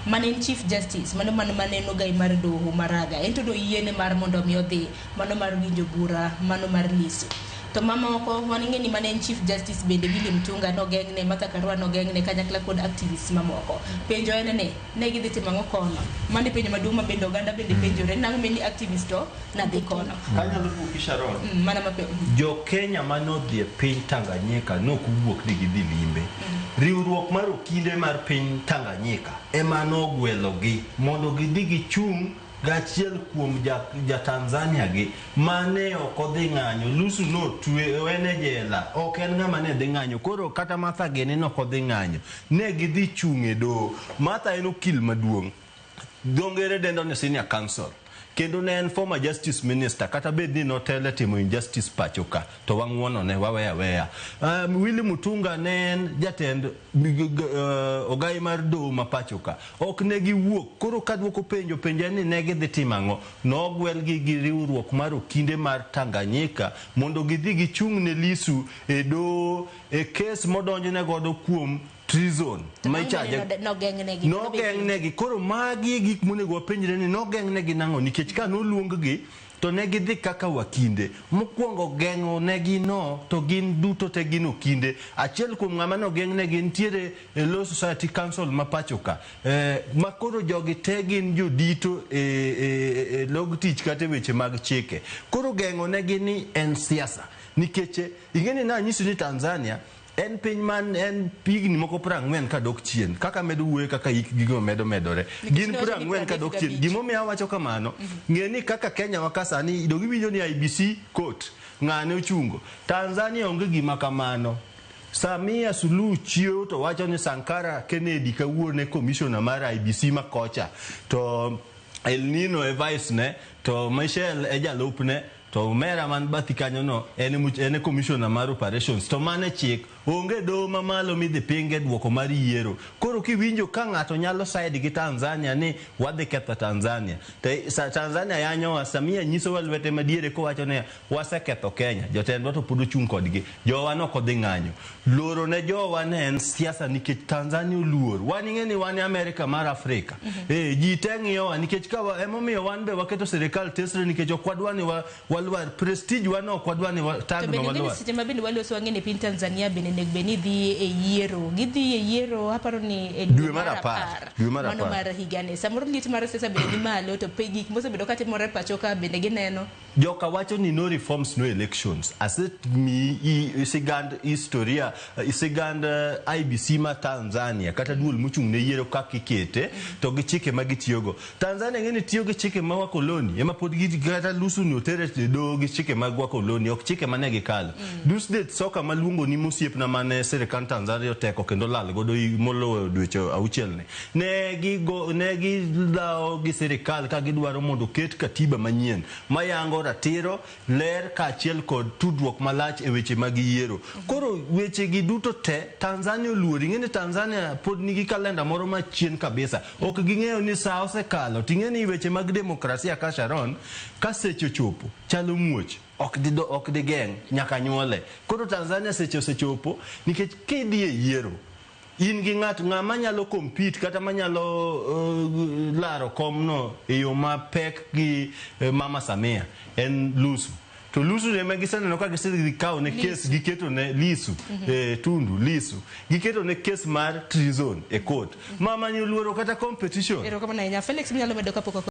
Mane en Chief Justice, mano mano mane en ogai mar doho Maraga, en to noyiene mar mondo mi odhi mano mar winjo bura mano mar Lissu. To mamoko waning'e ni mane en Chief Justice bende Willy Mutunga nogeng'ne, Martha Karua nogeng'ne kanyakla kod activists mamoko. Penjo en ni ne gidhi timo ang'o kono? Mano e penjo maduong' ma bende oganda bende penjore nang'o ni activist to nadhi kono. Kanyalo duoki Sharon. Mana mapiyo. Jo Kenya manodhi e piny Tanganyika nok owuok ni gidhi limbe. Riwruok mar okinde mar piny Tanganyika ema nogwelogi mondo gidhi gichung' gachiel kuom ja Tanzania gi mane ok odhi ng'anyo. Lissu notwe en e jela, ok en ng'ama ne dhi ng'anyo. Koro kata Martha gini nok odhi ng'anyo. Ne gidhi chung' e doho. Martha en okil maduong'. Dho ngere dendo ni senior counsel. Kendo ne en former justice minister kata bed ni notelo e timo injustice pacho ka to wang'uono ne waweya aweya. Willy Mutunga ne en jatend ogai mar doho ma pacho ka. Ok ne giwuok. Koro kaduoko penjo penjo en ni ne gidhi timo ang'o? Nogwelgi gi riwruok mar okinde mar Tanganyika mondo gidhi gichung' ne Lissu e doho e kes modonjne godo kuom treason ma ichaje nogeng'negi. Nogeng'negi. Koro magi e gik monego wapenjre ni nogeng'negi nang'o nikech ka noluong-gi to ne gidhi kaka wakinde. Mokwongo geng'o negi no to gin duto te gin okinde. Achiel kuom ng'ama nogeng'negi nitiere e Law Society Council ma pacho ka. Ma koro jogi te gin jodito e log tich kata e weche mag chike. Koro geng'o negi ni en siasa. Nikech ing'e ni nanyisi ni Tanzania en piny man en higni moko 40 kadok chien kaka medo wuoyo kaka hik gigo medo medore gin 40 kadok chien. Gimomiyo awacho kamano, ng'e ni kaka Kenya wa ka sani dong iwinjo ni IBC court ng'ane ochungo. Tanzania onge gima kamano. Samia Suluhu chiewo to wacho ni Sankara Kennedy kawuono e commissioner mar IBC ma kocha to El Nino e vice ne to Michel e jalupne to omera man bathi kanyo no en e commissioner mar operations to mane chik onge doho mamalo midhi pinge duoko mar yiero. Koro kiwinjo ka ng'ato nyalo side gi Tanzania ni wadhi ketho Tanzania to Tanzania yanyowa. Samia nyisowa lwete madiere kowacho niya waseketho Kenya, jotendwa to pod ochung' kodgi, jowa nok odhi ng'anyo. Loro ne jowa ne en siasa nikech Tanzania oluor. Wan ing'e ni wan e Amerika mar Afrika. Ji te ng'iyowa nikech ka emomiyo wan be waketo sirikal tesre nikech ok wadwa ni walwar prestige wa no, ok wadwa ni tagno walwar. Seche ma bende waloso wang'e ni piny Tanzania bende onego bed ni dhi e yiero. Gidhi e yiero aparo ni e dwe mar 10. Dwe mar 10. Mano mar higani. Samoro liet mar siasa bende ni malo to gik mosebedo katimore pacho ka bende gineno. Joka wacho ni no reforms no elections. Asemiyi sigand historia, sigand IBC ma Tanzania kata duol mochung' ne yiero kaka ikete to gi chike ma gitiyogo. Tanzania ng'e ni tiyo gi chike ma wakoloni ema pod gi kata Lissu ni otere e doho gi chike mag wakoloni ok chike mane gikalo. Dusdet Soka maluongo ni mosiepna mane sirikand Tanzania oteko kendo lal godo moloyo dweche 6 ni. Ne gidhawo gi sirikal ka gidwaro mondo oket katiba manyien mayango ratiro, ler kaachiel kod tudruok malach e weche mag yiero. Koro weche gi duto te Tanzania oluor. Ing'e ni Tanzania pod nigi kalenda moro machien kabisa. Ok ging'eyo ni sa osekalo. Ting'e ni weche mag demokrasia ka Sharon, ka seche ochopo, chalo muoch. Ok digeng' nyaka nyuole. Koro Tanzania seche osechopo nikech kidhi e yiero in gi ng'at ng'ama nyalo compete kata manyalo laro komno e yo mapek gi Mama Samia en Lissu. To Lissu ema giseneno ka gisedhi ne kes giketo ne Lissu, Tundu Lissu giketo ne kes mar treason e court. Mama ni oluoro kata competition. Erokamano ahinya. Felix minyalo medo kapok.